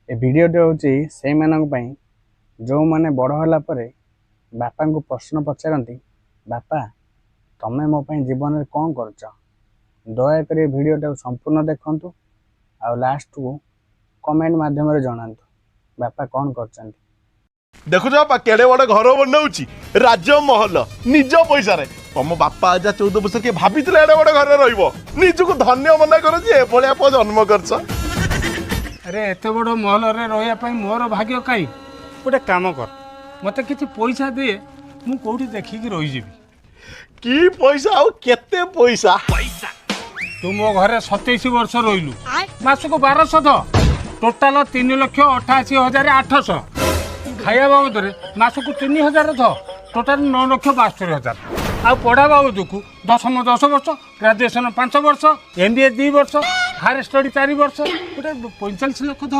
ଏ ଭିଡ଼ିଓଟି ହେଉଛି ସେଇମାନଙ୍କ ପାଇଁ ଯେଉଁମାନେ ବଡ଼ ହେଲା ପରେ ବାପାଙ୍କୁ ପ୍ରଶ୍ନ ପଚାରନ୍ତି, ବାପା, ତମେ ମୋ ପାଇଁ ଜୀବନରେ କ'ଣ କରୁଛ? ଦୟାକରି ଏ ଭିଡ଼ିଓଟାକୁ ସମ୍ପୂର୍ଣ୍ଣ ଦେଖନ୍ତୁ ଆଉ ଲାଷ୍ଟକୁ କମେଣ୍ଟ ମାଧ୍ୟମରେ ଜଣାନ୍ତୁ ବାପା କ'ଣ କରୁଛନ୍ତି। ଦେଖୁଛ ବାପା, କେଡେ ବଡ ଘର ବନଉଛି, ରାଜମହଲ, ନିଜ ପଇସାରେ। ତମ ବାପା ଅଜା 14 ବର୍ଷ କିଏ ଭାବିଥିଲେ ଏଡେ ବଡ ଘରେ ରହିବ? ନିଜକୁ ଧନ୍ୟ ମନେ କର ଯେ ଏଭଳିଆ ପୁଅ ଜନ୍ମ କରିଛ। ଆରେ, ଏତେ ବଡ଼ ମହଲରେ ରହିବା ପାଇଁ ମୋର ଭାଗ୍ୟ କାହିଁ? ଗୋଟେ କାମ କର, ମୋତେ କିଛି ପଇସା ଦିଏ, ମୁଁ କେଉଁଠି ଦେଖିକି ରହିଯିବି। କି ପଇସା ଆଉ କେତେ ପଇସା? ତୁ ମୋ ଘରେ 27 ବର୍ଷ ରହିଲୁ, ମାସକୁ 1200 ଧ, ଟୋଟାଲ 3,88,800। ଖାଇବା ବାବଦରେ ମାସକୁ 3000 ଧ, ଟୋଟାଲ 9,72,000। ଆଉ ପଢ଼ା ବାବଦକୁ ଦଶମ 10 ବର୍ଷ, ଗ୍ରାଜୁଏସନ୍ 5 ବର୍ଷ, ଏମ୍ ବି ଏ 2 ବର୍ଷ, ହାୟର ଷ୍ଟଡି 4 ବର୍ଷ, ଗୋଟେ 45 ଲକ୍ଷ ଧ।